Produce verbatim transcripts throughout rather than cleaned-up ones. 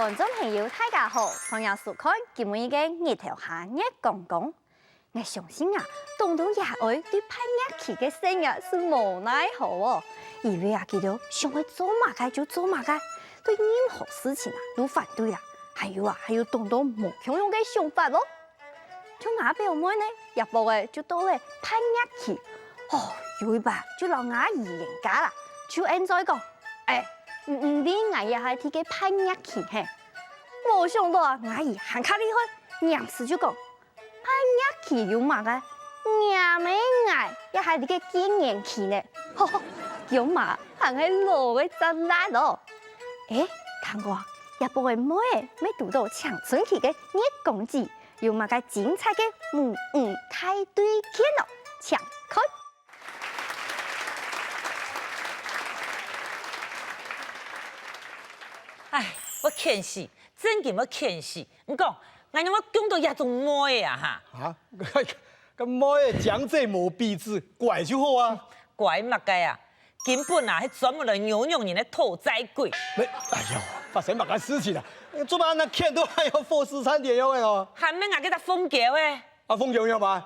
觀眾朋友，大家好，歡迎收看今晡日个日頭下月光光。𠊎相信啊，當多爺哀對盼夜期个細人係無奈何哦，因為啊，佢兜想愛做麼个就做麼个，對任何事情啊都反對啦，還有啊，還有當多無共樣个想法哦。 像吾表妹呢，這駁仔就到了盼夜期。哦，有一擺就摎吾姨冤家啦，就恁嘴講：「欸，毋毋知𠊎也係在該盼夜期嘿？」無想到啊，吾姨還較厲害，黏時就講：「盼夜期有麼个？黏仔𠊎也係在該更年期呢。」吼吼，佢姆還係老个扎辣哦。欸，聽講啊，這駁仔妹仔乜堵著青春期个月光姊， 有麼个精彩个母女大對決哦？請看！唉，會譴死，正經會譴死！你講，𠊎仰會降著這種妹仔啊哈？啊，該妹仔講這無比子，乖就好啊！乖麼个啊？ 根本啊係專門來扭扭人个討債鬼。哎喲，發生麼个事情啊？做麼恁譴都還有火勢燦天樣个哦？還免𠊎該隻鳳嬌仔。啊鳳嬌仰般？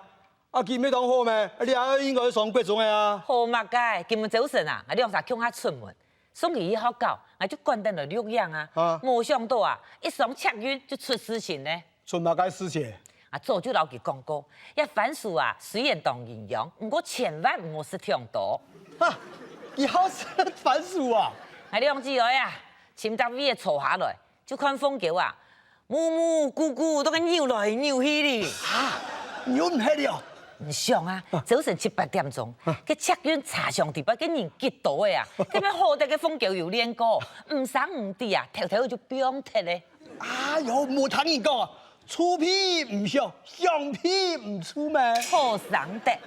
啊佢毋係當好咩？這應該上國中个啊。好麼个？今晡朝晨啊，𠊎兩儕共下出門，送佢去學校，𠊎就趕等來錄影啊。無想著啊，一上捷運就出事情了。 出麼个事情？啊早就摎佢講過，這番薯啊雖然當營養，毋過千萬毋好食忒多。哈，佢好食番薯啊？ 𠊎兩姊妹啊，尋隻位仔坐下來，就看鳳嬌啊，無無故故在該扭來扭去哩。哈，扭毋歇哩哦？你想啊，朝晨七八點鐘，該捷運車廂底背个人幾多仔啊，該乜好得該鳳嬌有練過，毋聲毋知啊，偷偷就放忒了。 哎喲，無聽人講啊，臭屁毋響，響屁毋臭咩？好生得，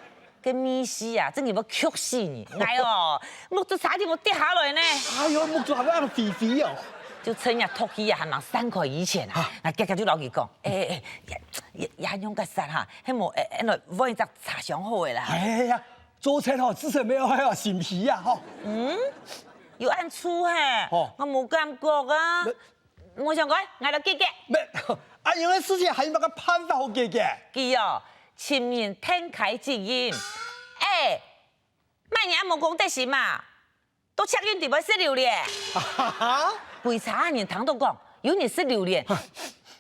該味緒啊，正經會噭死人！𠊎哦，目珠差點無跌下來呢！哎喲，目珠還會恁樣飛飛哦！就趁這毒氣啊還吂散開以前啊，𠊎遽遽就摎佢講，欸欸，也也也仰結煞哈，係無，欸，來換一隻車廂好了啦。哎呀，做賊吼，至少無愛害心虛啊吼。嗯，有恁臭嘿？我無感覺啊。 無相干，𠊎來解決。咩？恁樣个事情還有麼个辦法好解決？佢哦，尋人𢯭𢱤責任。欸，麼人恁無公德心啊？到捷運底背食榴槤。歸車人聽著講，有人食榴槤，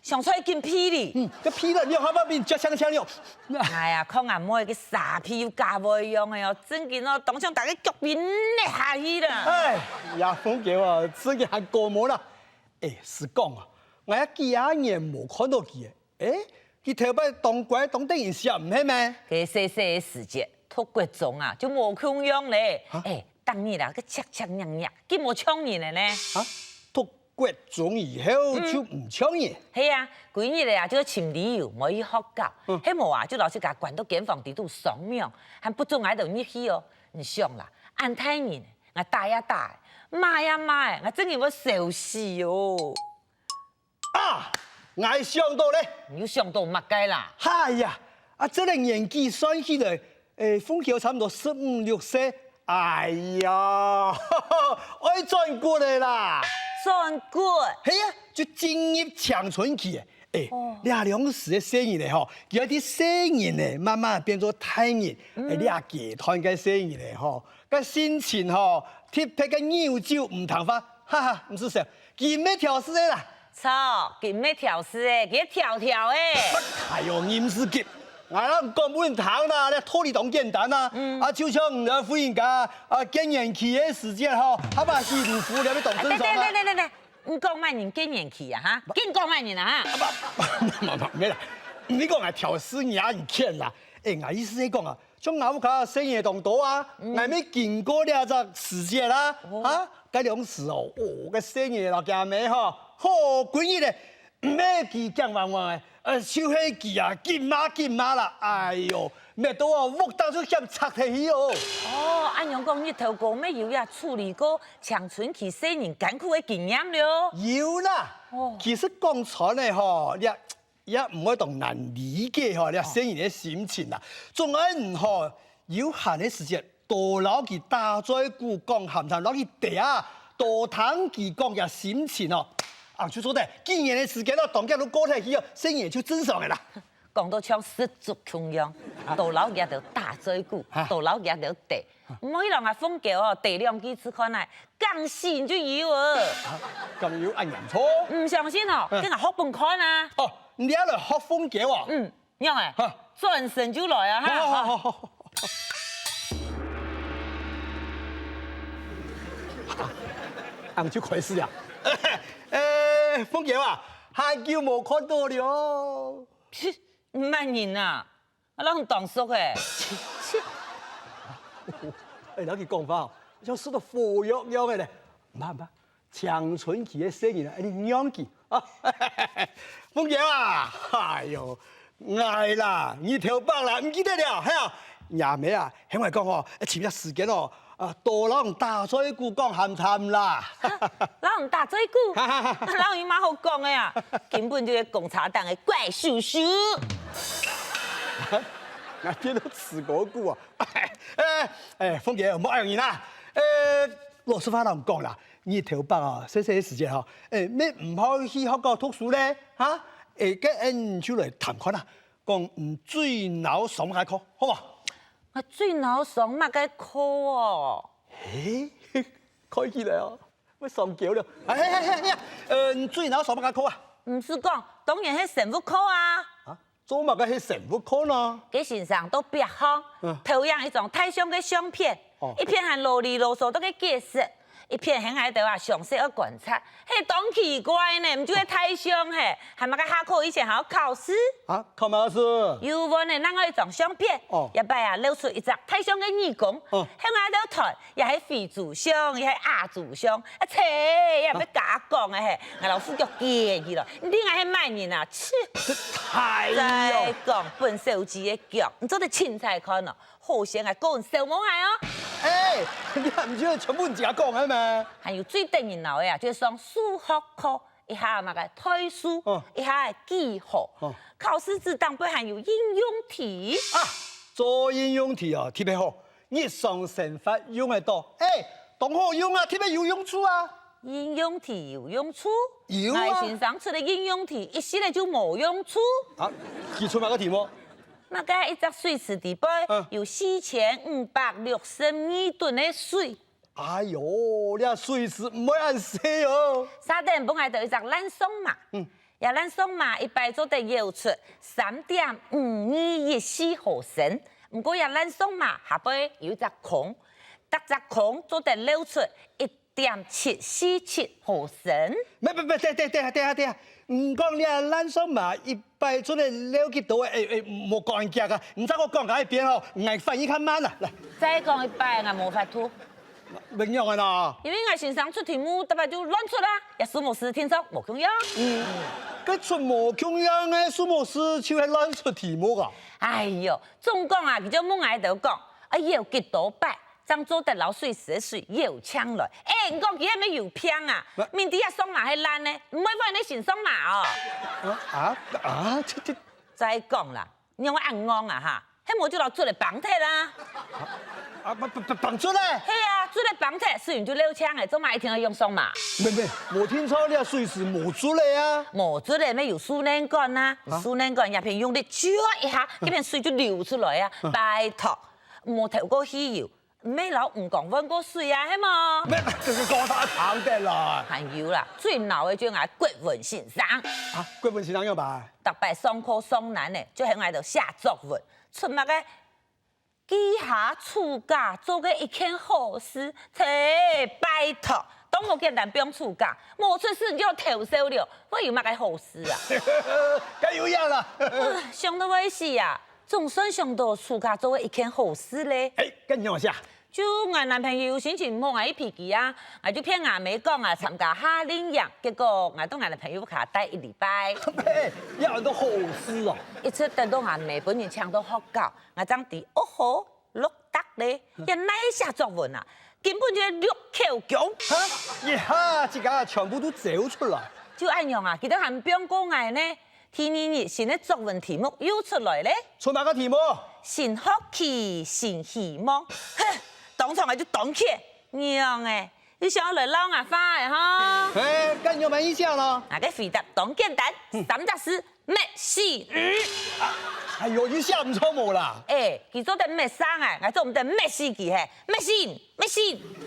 想出來緊避哩。嗯，該避了兩下半邊腳青青了。哎呀，看阿妹个沙鼻又假會樣个哦，正經哦，當像大家腳皮捏下去啦。哎，呀，鳳嬌啊，自己還過無啦。 欸，實講啊，𠊎也幾下年無看著佢欸。欸，佢頭擺當乖當得人惜毋係咩？該細細个時節，讀國中啊，就無共樣了。欸，逐日啊，該赤赤弱弱，緊無像人了呢。啊，讀國中以後就毋像人？係啊，歸日仔啊，就愛尋理由無去學校，係無啊，就摎自家關到間房底肚上網，還不准𠊎兜入去哦。你想啦，恁大人， 𠊎打也打，罵也罵，𠊎正經會愁死哦！啊，𠊎想著了！你又想著麼个啦？哎呀，啊這個年紀算起來，欸，鳳嬌差毋多十五六歲。哎呀，愛轉骨了啦！轉骨？係啊，就進入青春期。 欸，這兩時个細人仔吼，佢愛在細人仔慢慢變做大人，這階段个細人仔吼，該性情吼，特別个扭扭毋聽話，哈哈，毋使愁，佢毋係挑事个啦。著，佢毋係挑事个，佢係挑挑个。哎喲，你毋使急，𠊎摎你講分你聽啦，這道理當簡單啊，啊就像你兜婦人家啊更年期个時節吼，還吂洗頭髮，這係當正常啊。等等等等等等。 你講麼人更年期啊哈？緊講麼人啊哈？無無無，無啦，毋係講𠊎挑事你啊，你譴啦。欸，𠊎意思係講啊，像𠊎屋下細人當多啊，𠊎乜經過這隻時節啦，啊，該兩時哦，哦，該細人摎厥姆吼，好緊一咧，毋係佢驚惶惶个，呃，就係佢啊，緊罵緊罵啦，哎喲，罵到啊，屋頂就險拆忒去哦。哦，恁樣講日頭哥乜有也處理過 青春期細人艱苦个經驗了。有啦，其實講穿仔吼，這也毋會當難理解吼，這細人个心情啦。總愛你吼，有閒个時節，多摎佢打嘴鼓講閒談，摎佢嗲啊，多聽佢講厥心情哦。啊，就做得，幾年个時間咯，當遽都過忒去哦，生意就正常个啦。講到像失足共樣，多摎佢兜打嘴鼓，多濠佢兜硩，毋好去摎𠊎鳳嬌哦，硩兩句試看啊，敢死你就有哦。敢有恁嚴重？毋相信哦，該𠊎學分你看啊。哦，你也來學鳳嬌啊？嗯，仰仔？哈，轉身就來啊哈！好好好好。恁就開始啊！欸，鳳嬌啊，恁久無看著了。 麼人啊？𠊎摎你當熟欸。欸，摎佢講話哦，像食著火藥樣仔咧。毋怕毋怕，青春期个細人啊，恁樣佢啊。鳳嬌啊，哎喲，𠊎啦，你頭擺啦，毋記得了，係啊？若姆啊，喊𠊎講哦，尋隻時間哦， 啊，多摎你打嘴鼓講閒談啦。摎你打嘴鼓？摎你麼好講个啊？根本就係公車頂个怪叔叔。𠊎變到慈哥牯啊！欸欸，鳳嬌，莫恁樣啦！欸，老實話摎你講啦，你頭擺啊，細細个時節吼，欸，乜毋好去學校讀書咧，哈？欸，該𠊎就來談看啊，講你最惱上麼个課，好無？ 𠊎最惱上麼个課哦？嘿，看起來哦，會上繳了。哎哎哎哎，呃，你最惱上麼个課啊？毋使講，當然係生物課啊。啊，做麼个係生物課呢？該先生到壁項，投影一張大象个相片，一片還囉哩囉嗦到該解釋， 一片喊𠊎兜啊詳細愛觀察，係當奇怪呢，毋就係大象係，還麼个下課以前還愛考試？啊，考麼个試？有問呢，另外一張相片，這擺啊露出一隻大象个耳公，喊𠊎兜揣，這係非洲象，這係亞洲象，啊切，這毋係假講个係，𠊎摎褲腳捲起來，你知𠊎係麼人啊？切！再講本小姐个腳，你做得清彩看哦。 好先𠊎講笑無害哦。哎，你還毋就全部自家講个咩？還有最得人惱个啊，就係上數學課，一下麼个代數，一下幾何，考試紙頂背還有應用題。啊，做應用題哦，特別好，日常生活用得著。哎，當好用啊，特別有用處啊。 應用題有用處？有啊。𠊎先生出个應用題，一息仔就無用處。啊，佢出麼个題目？麼个一隻水池底背有四千五百六十二噸个水。哎喲，這水池毋會恁細哦。續等分𠊎兜一隻爛爽嫲。這爛爽嫲一擺做得舀出三點五二一四毫升，毋過這爛爽嫲下背有一隻空，逐隻空做得漏出一 點七四七毫升。毋毋毋，停停停停停！你講這爛爽嫲一擺做得漏幾多？哎哎，莫講恁遽啊！你再過講過一遍哦，𠊎反應較慢啊！來，再講一擺，𠊎無法度。仰仔呢？因為𠊎先生出題目，逐擺就亂出啊，這數目字定著無共樣。嗯，該出無共樣个數目字就係亂出題目啊？哎喲，總講啊，佢就問𠊎兜講，愛舀幾多擺， 正做得摎水池个水舀淨來。哎，你講佢係毋係有病啊？明知這爽嫲係爛个，毋會換你新爽嫲哦。啊啊！再講啦，你仰恁戇啊哈？係無就摎竹仔挷忒啦！啊，挷挷挷挷竹仔？係啊，竹仔挷忒，水就流淨了，做麼一定愛用爽嫲？毋毋，無聽著這水池無竹仔啊！無竹仔乜有樹奶管啊，樹奶管這片用力撅一下，這片水就流出來啊！拜託，無敨過汽油， 毋係摎吳剛換過水啊，係無？毋毋，這個講法當得啦。還有啦，最惱个就係𠊎國文先生。啊，國文先生仰般？逐擺上課上難呢，就喊𠊎兜寫作文，出麼个幾下暑假做个一件好事，切，拜託，當無簡單放暑假，無出事就偷笑了，會有麼个好事啊？該有影啦！想到會死啊！ 總算想到暑假做个一件好事咧。哎，該仰般寫？就𠊎男朋友心情毋好，𠊎去陪佢啊，𠊎就騙吾姆講啊參加夏令營，結果𠊎到𠊎男朋友屋下待一禮拜。嘿，這安到好事哦！一直等到吾姆分人請到學校，𠊎正知，哦吼，落搭咧，原來係寫作文啊，根本就係錄口供。哈，一下自家全部都走出來。就恁樣啊，佢兜還毋放過𠊎呢。 第二日，新个作文題目又出來咧。出麼个題目？新學期，新希望。哼，當場𠊎就當譴，仰仔，你想愛來摎𠊎花个吼？哎，該你有麼个意思啊？𠊎个回答當簡單，三隻字，滅死你！哎喲，你想毋著無啦？哎，佢做得滅生啊，𠊎做毋得滅死佢嘿，滅死，滅死，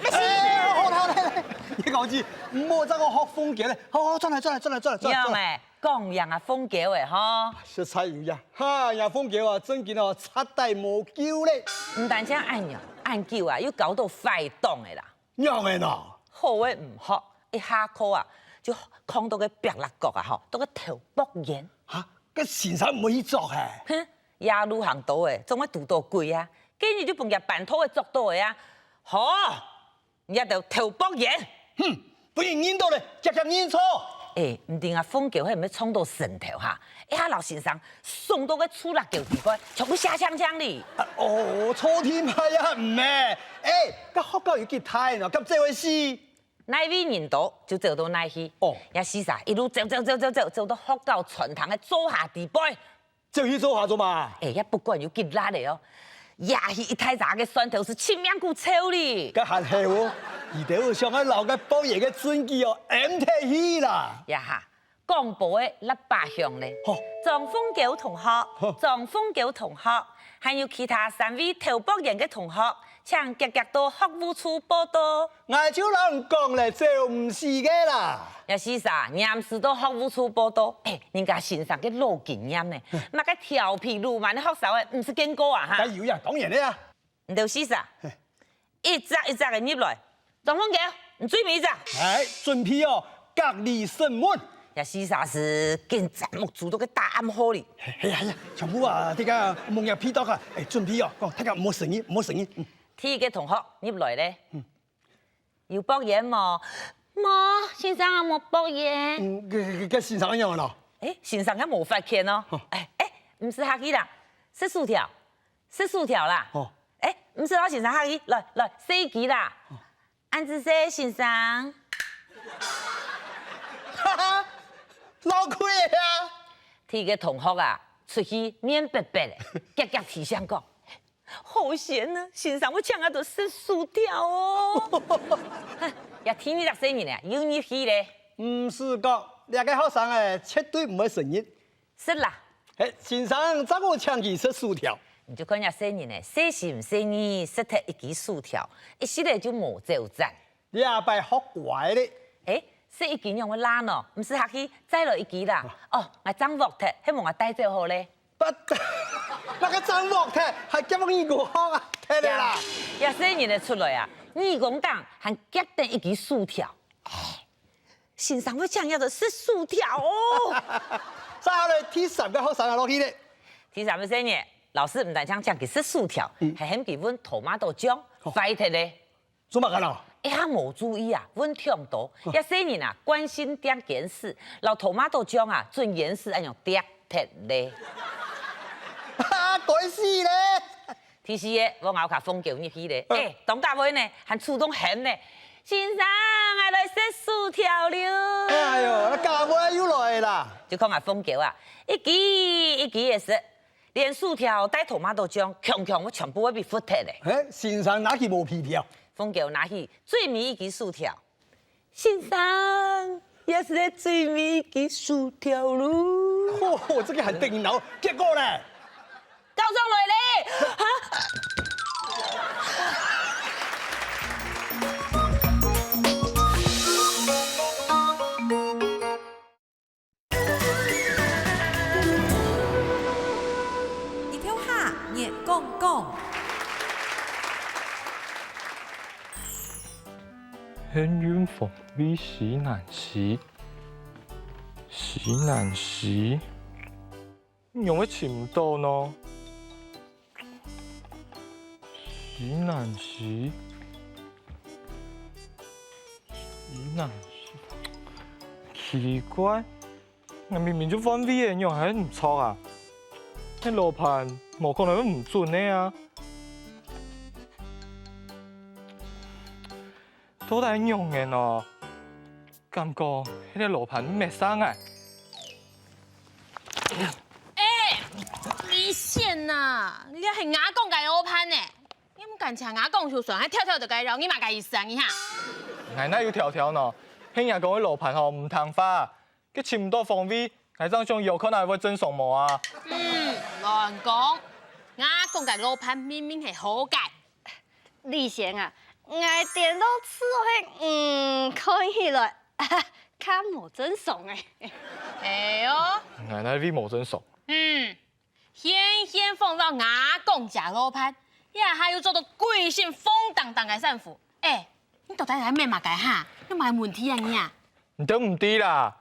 滅死！哎，好啦好啦，你講起，毋好再講學風格了。好好，轉來轉來轉來轉來轉來。你好咩？講樣啊風格个吼。實在有影，哈，樣風格啊，正經哦，差得無救咧。毋單淨恁樣，恁久啊，又搞到壞檔个啦。 仰仔呢？好个毋學，一下課啊，就囥到該壁壢角啊吼，到該頭剝煙。哈，該先生毋會去捉嘿？哼，夜路行到个，總會堵到鬼啊！今日就分厥班頭个捉到个啊！好，你兜頭剝煙！哼，分人認到咧，遽遽認錯。哎，毋知啊，風狗係毋係撞到神頭哈？一下摎先生送到該樹壢角地背，全部嚇青青哩。啊，哦，錯地方也毋係。哎，該學校有幾大呢？敢做會死？ 哪位人多就走到哪去。哦。這四儕一路走走走走走，走到學校餐廳个灶下底背。走去灶下做麼？哎，也不管有幾辣个哦，壓去一大扎个蒜頭絲，盡命牯臭哩。該還係哦，佢兜想愛摎該剝煙个證據哦，掩忒去啦。呀哈， 廣播个喇叭響咧。吼。張鳳嬌同學，吼。張鳳嬌同學，還有其他三位頭剝煙个同學，請遽遽到學務處報到。𠊎就摎你講咧，走毋死个啦。這四儕，黏時到學務處報到，哎，人家先生个老經驗呢，麼个調皮魯蠻个學生仔，毋識見過啊哈。該有影，當然个啊。 你兜四儕，一隻一隻个入來。張鳳嬌，你最尾一隻。哎，準備哦，隔離審問。這四儕斯緊張目珠到該打暗號哩。哎呀哎呀，全部啊，這个目眼鼻到啊，哎，準備哦，講大家毋好聲音，毋好聲音。嗯。第一个同學入來咧。嗯。有剝煙無？無，先生啊，無剝煙。嗯，該該該先生仰仔咯？哎，先生也無發現哦。吼。哎哎，毋使客氣啦，食薯條。 食薯條啦。哦。哎，毋使摎先生客氣，來來，食一支啦。哦。恁仔細，先生。哈哈，老虧个啊！第一个同學啊，出去面白白个，遽遽提醒講：「好險啊，先生會請𠊎兜食薯條哦。」哼，這第二隻細人仔又入去咧。毋使講，這个學生仔絕對毋會承認。 食啦。嘿，先生正好請佢食薯條。你就看這細人仔，細心細義，食忒一支薯條，一息仔就無走盞。這擺學乖咧。哎，食一支仰會罅呢？毋使客氣，再來一支啦。哦，𠊎正㧒忒，係無𠊎帶走好咧。不，麼个正㧒忒，還夾耳公項啊，忒咧啦。呀，這細人仔出來啊，耳公頂還夾等一支薯條。 先生會請𠊎兜食薯條哦。再來，第三个學生啊，落去咧。第三个細人，老師毋單淨請佢食薯條，嗯。還喊佢搵tomato醬，哦。壞忒咧。做麼个咯？哎呀，無注意啊，搵忒多。哦。這細人啊，慣性定堅持，摎tomato醬啊，準煙屎恁樣滴忒咧。哈，該死咧！ 第四个，𠊎摎鳳嬌入去咧。嗯。哎，當加會呢，還主動喊呢：「先生，𠊎來食薯條了。」哎喲，該加會又來啦！就看𠊎鳳嬌啊，一支一支仔食，連薯條帶tomato醬，強強全部會分佢㧒忒咧。嘿，先生拿起無皮條。鳳嬌拿起最尾一支薯條， 先生，這斯係最尾一支薯條囉。吼，這个還頂腦，結果呢？校長來咧！哈？日頭下，月光光。 幸運風味西南西，西南西，仰會尋毋著呢？西南西，西南西，奇怪， 𠊎明明就換位仔，仰還毋著啊？該羅盤無可能會毋準个啊！到底仰仔呢？敢講該羅盤滅生啊？哎，你先啊！這係𠊎講个羅盤呢！ 你毋敢聽𠊎講就算，還挑挑就該摎你麼个意思啊？你哈！ 𠊎哪有條條呢？係若講个老闆吼毋聽話，佢尋毋到方位，𠊎正想邀看下會正常無啊？嗯，亂講。𠊎講个老闆明明係好个。李先啊，𠊎顛倒試係，嗯，看起來較無正常誒。係哦。𠊎哪位無正常？嗯，現現放到𠊎講假老闆，這下又做到歸身紅噹噹个衫褲。誒，你到底係買麼个哈？有麼个問題啊你啊？你都毋知啦！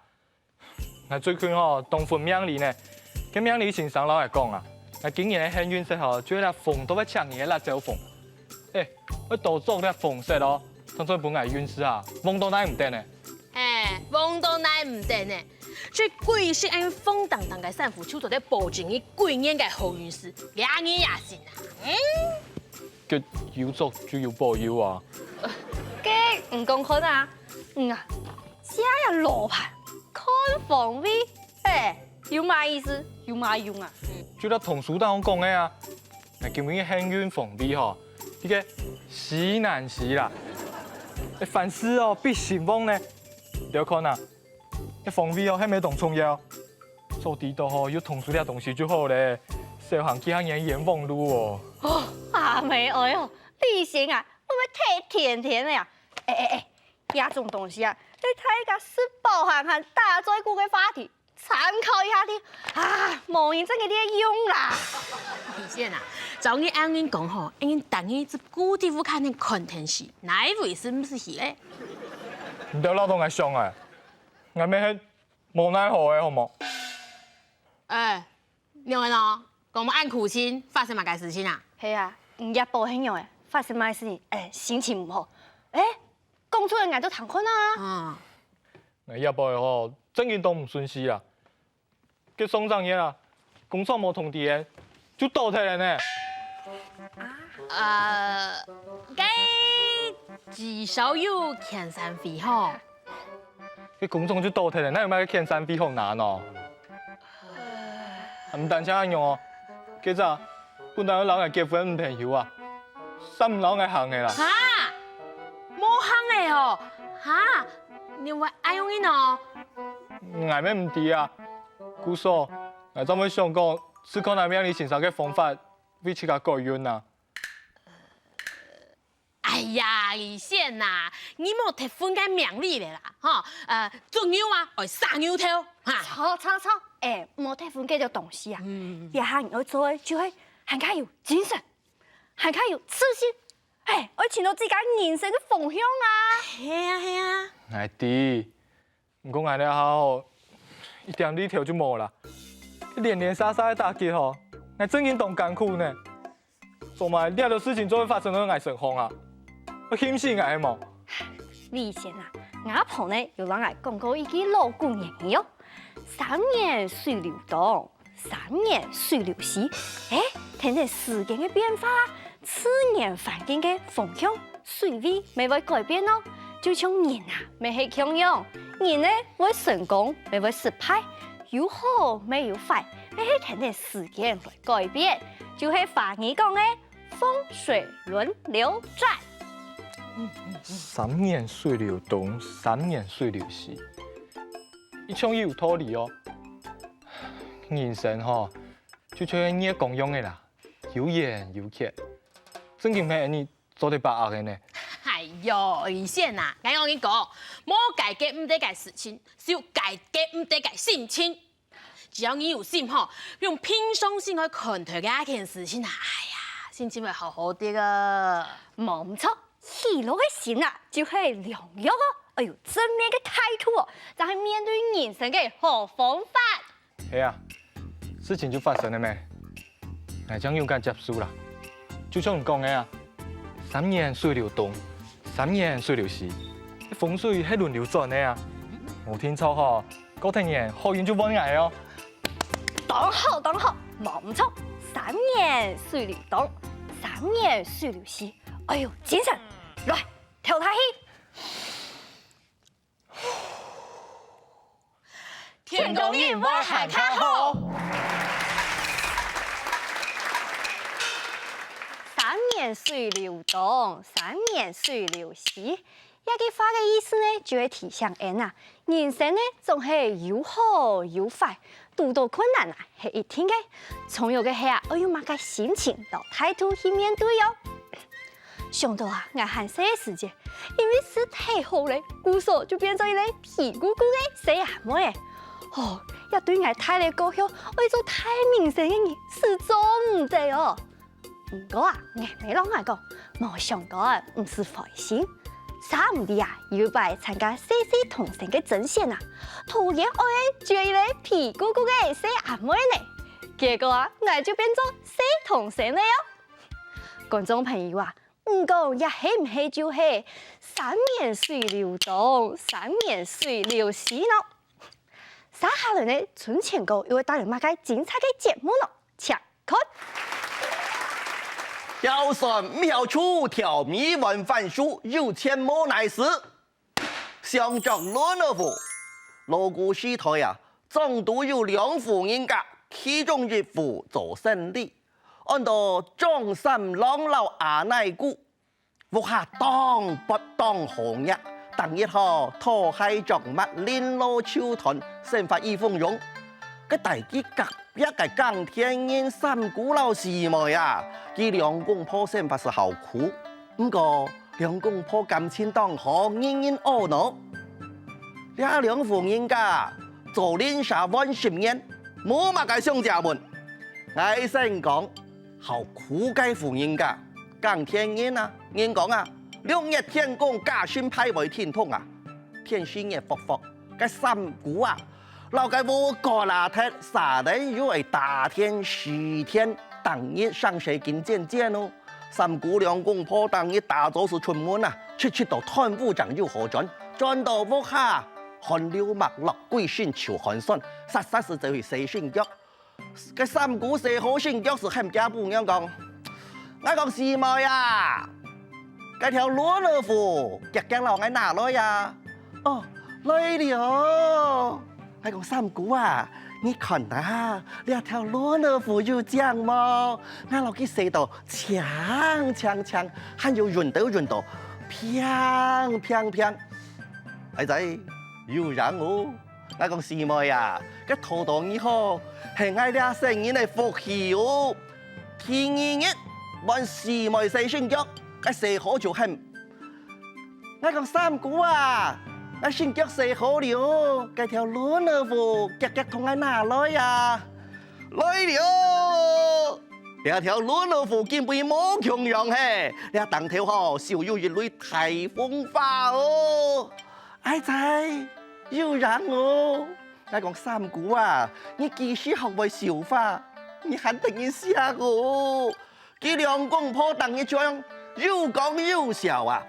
𠊎最近吼當分命理呢，該命理先生摎𠊎講啊，𠊎今年个幸運色吼就係這紅到會赤人个辣椒紅。誒，愛多著這紅色哦，正做分𠊎運勢啊，旺到哪毋得呢？誒，旺到哪毋得呢？這歸身恁紅噹噹个衫褲就做得保證你歸年个好運勢，這你也信啊？嗯？該有著就有保佑啊！該你講看啊，嗯啊， 這樣老闆看方位，誒，有麼意思？有麼用啊？就在通書當中講个啊，𠊎今晡日幸運方位吼，一個西南西啦。誒，凡事哦必興旺呢。你看啊，這方位哦係無當重要。早知道吼，有通書這東西就好咧，少行幾下年冤枉路哦。哦，阿妹哀哦，李先啊，會毋會忒天天了呀？誒誒誒， 這種東西啊，係大家食飽閒閒打嘴鼓个話題，參考一下哩。啊，無人真个利用啦。李先啊，照你恁樣講吼，恁樣等於只固定屋下人看電視，哪位係毋係咧？你兜恅到𠊎想啊，𠊎乜係無奈何个好無？誒，仰仔呢？講麼恁苦心，發生麼个事情啊？係啊，你這寶係仰仔，發生麼个事情？誒，心情毋好。誒， 講出來𠊎都聽看啊。嗯，哎呀，寶吼，正經當毋順序啊！該上隻月啊，工廠無通知𠊎，就倒忒了呢。呃，該至少有遣散費吼。該工廠就倒忒了，哪有麼个遣散費好拿呢？ 毋單淨恁樣哦，該隻本來愛摎𠊎結婚个朋友啊，煞毋摎𠊎行个啦。哈，無行个哦，哈，仰會恁樣呢？𠊎乜毋知啊，故所𠊎正會想講，試看下命理先生个方法，為自家改運啊。 哎呀，李先啊，你莫忒分該命理了啦，吼，呃，做牛啊，愛殺牛頭，哈。著著著，誒，莫忒分該兜東西啊。這下你愛做个就係還較有精神，還較有自信，誒，愛尋到自家人生个方向啊。係啊係啊。𠊎知， 毋過𠊎這下吼，一點力頭就無啦。連連續續个打擊吼，𠊎正經當艱苦呢。做麼个這兜事情做會發生到𠊎身上啊？愛㧡死𠊎係無？李先啊，吾婆呢有摎𠊎講過一句老古言語哦：三年水流東， 三年水流西。誒，跈等時間个變化，自然環境个風向、水位乜會改變哦。就像人啊，乜係共樣，人呢會成功，乜會失敗，有好乜有壞，乜係跈等時間來改變，就係華語講个風水輪流轉。三年水流東，三年水流西，一向有道理哦。人生吼， 就像月光樣个啦，有圓有缺，正經毋係恁樣做得把握个呢。哎喲，李先啊，𠊎摎你講，無解決毋得个事情，只有解決毋得个心情。只要你有心吼，用平常心來看待該件事情啊，哎呀，心情會好好个啊。無毋著，喜樂个心啊，就係良藥哦。哎喲，正面个態度哦，正係面對人生个好方法。 係啊，事情就發生了咩？𠊎正勇敢接受啦。就像你講个啊，三年水流東，三年水流西，風水係輪流轉个啊。無定著吼，過忒年好運就換𠊎哦。當好當好，無毋著，三年水流東，三年水流西。哎喲，精神，來，敨大氣！ 天光日會還較好。三年水流東，三年水流西，這句話个意思呢，就係提醒𠊎啊，人生呢，總係有好有壞，堵著困難啊，係一定个。重要个係啊，愛用麼个心情摎態度去面對哦。想著啊，𠊎還細个時節，因為食忒好了，故所就變做一個肥咕咕个細阿妹仔。哦，這對𠊎大了過後，愛做大明星个人，實做毋得哦。 毋過啊，𠊎姆摎𠊎講，莫傷肝，毋使灰心。儕毋知啊，有一擺參加細細童星个甄選啊，突然愛个就係一個肥咕咕个細阿妹呢。結果啊，𠊎就變做細童星了哦。觀眾朋友啊，毋講這係毋係就係山沔水流東，山沔水流西呢？接下來呢，春泉哥又會帶來麼个精彩个節目呢？ 請看。曉山毋曉樹，條尾換番薯，有錢無奈事。上將輪仔湖，老古時代啊，莊肚有兩戶人家，其中一戶做生理，安到張三郎摎阿奶姑。 屋下當闊當好額，逐日好拖鞋著襪，輪路泅湠，生活已豐裕。該在佢隔壁个耕田人三姑摎四妹啊，佢兩公婆生活係好苦。毋過，兩公婆感情當好，人人阿𧩣。這兩戶人家做鄰舍滿十年，無麼个相借問。𠊎先講， 好苦个戶人家，耕田人啊，人講啊，六月天公，甲辰牌會停動啊，天時熱霍霍，該三姑啊，摎該禾割啊忒，續等又愛打田、蒔田，逐日生事緊剪剪哦。三姑兩公婆逐日打早時出門啊，直直到斷烏正有好轉，轉到屋下，汗流脈落，歸身臭汗酸，煞煞時就去洗身腳。 該三姑洗好身腳時喊厥餔娘講：「𠊎講四妹啊，該條輪仔湖，遽遽摎𠊎拿來啊！」「哦，來了！」𠊎講：「三姑啊，你看啊，這條輪仔湖有靚無？𠊎摎佢洗到淨淨淨，還有潤斗潤到，平平平。」「哎哉，有影哦！」 𠊎講：「四妹啊，該討著你好，係𠊎這生人个福氣哦。」第二日，換四妹洗身腳，該洗好就喊：「𠊎講：「三姑啊，𠊎身腳洗好了，該條輪仔湖，遽遽同𠊎拿來啊！」「來了！」這條輪仔湖今晡無共樣嘿，這頂頭吼，繡有一蕊大紅花哦！ 「哎哉，有影哦！」𠊎講：「三姑啊，你幾時學會繡花？你還得人惜哦！」佢兩公婆逐日恁樣又講又笑啊，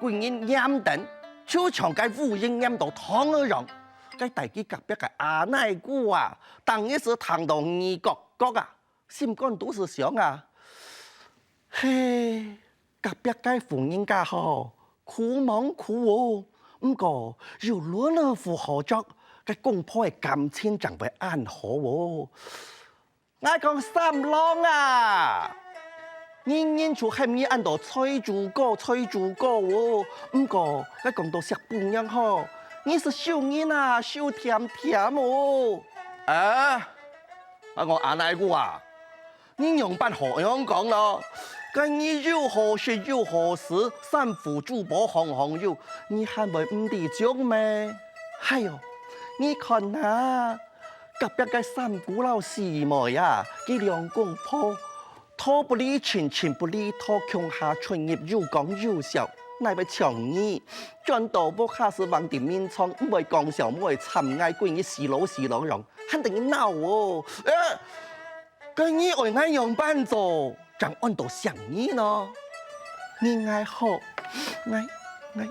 歸日黏等，就像該烏蠅黏到糖仔樣。該在佢隔壁个阿奶姑啊，逐日時聽到耳角角啊， 心肝肚係想啊：「嘿，隔壁个戶人家吼，苦無苦哦，毋過有輪仔湖好著，該公婆个感情正會恁好哦。」𠊎講：「三郎啊，人人就喊你恁多財主哥、財主哥哦，毋過該講到惜餔娘吼，你係愁人啊，愁恬恬哦。」「啊，𠊎講阿奶姑啊， 你仰般好恁樣講咯？該你有好食有好住，衫褲珠寶項項有，你還會毋知足咩？」「哎喲，你看啊，隔壁个三姑摎四妹啊，佢兩公婆，拖不離親，親不離拖，共下出入又講又笑，哪會像你？轉到屋下時橫直眠床，毋會講笑，毋會插𠊎，歸日死佬死佬樣，還得人惱哦！」「呃， 該你愛𠊎仰般做，正安到惜你呢？」「你𠊎好，𠊎𠊎𠊎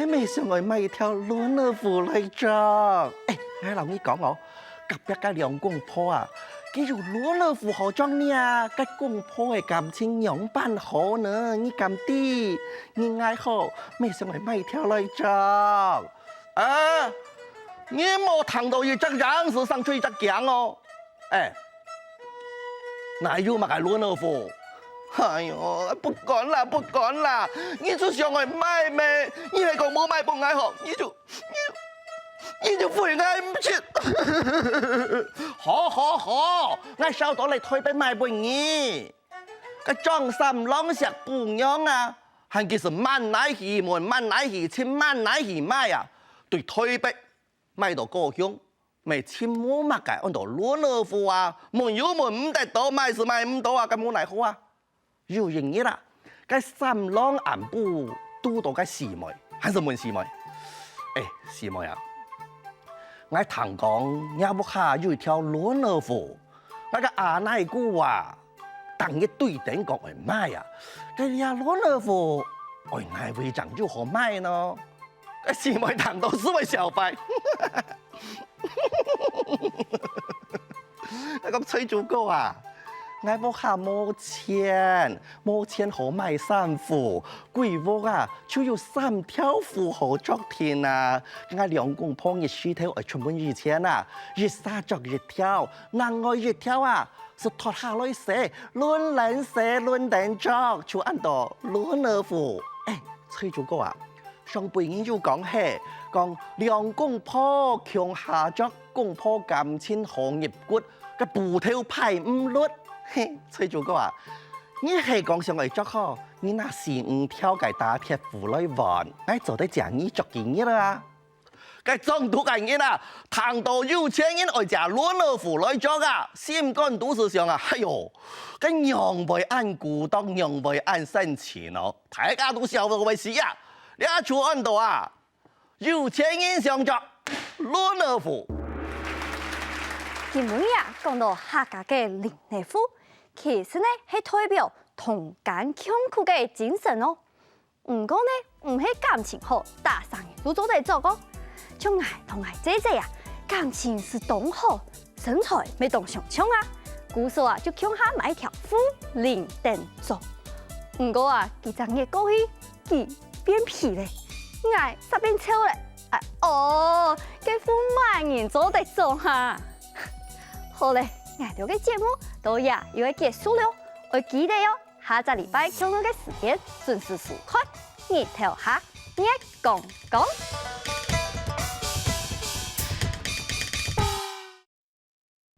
乜想愛買一條輪仔湖來著。」「哎，𠊎摎你講哦，隔壁个兩公婆啊，佢有輪仔湖好著呢，該公婆个感情仰般好呢？你敢知？你𠊎好，乜想愛買一條來著。」「啊，你無聽到一隻羊時生出一隻驚哦？ 「哎，哪有麼个輪仔湖？哎喲，不管啦，不管啦，你就想愛賣咩？你係講無賣分𠊎好，你就，你就，你就分𠊎毋出。好好好，𠊎捎到來台北賣分你。該張三郎惜餔娘啊，還佢係滿哪去問，滿哪去尋，滿哪去買啊，對台北 賣到高雄，乜尋無麼个安到輪仔馥啊，問又問毋得到，賣就賣毋到啊，該無奈何啊。有一日啊，該三郎暗晡堵到該四妹，還係問四妹：「欸，四妹啊，𠊎聽講若屋下有一條輪仔馥， 𠊎个阿奶牯啊，逐日對等講愛賣啊，該這輪仔馥愛哪位正有好賣呢？」該四妹聽到就會笑壞。該講：「翠竹哥啊，𠊎屋下無錢，無錢好買衫褲，歸屋啊就有三條褲好著定啊。𠊎兩公婆日時頭愛出門以前啊，一儕著一條，另外一條啊 就脫下來洗，輪等洗，輪等著，就安到輪仔馥。」欸，翠竹哥啊，上輩人有講係，講兩公婆共下著，公婆感情好入骨，該布頭歹毋㪐。嘿，翠竹哥啊，你係講想愛著吼，你拿四五條个打鐵馥來換，𠊎做得借你著幾日啊。 該張督个人啊，聽到有錢人愛借輪仔馥來著啊，心肝肚就想啊：「哎喲，該仰會恁孤獨，仰會恁生趣呢？」大家都笑到會死啊！這就安到啊，有錢人想著輪仔馥。今晡日啊，講到客家个輪仔馥，其實呢係代表同甘共苦个精神哦。 毋過呢，毋係感情好，打生意就做得著哦。像𠊎同𠊎姊姊啊，感情係當好，身材乜當相像啊。故所啊，就共下買條馥輪等著。毋過啊，幾隻月過去，佢變肥咧，𠊎煞變瘦咧。啊哦，該馥麼人做得著哈？好咧，𠊎兜个節目到這又愛結束了，愛記得哦， 下隻禮拜共樣个時間準時收看日頭下月光光。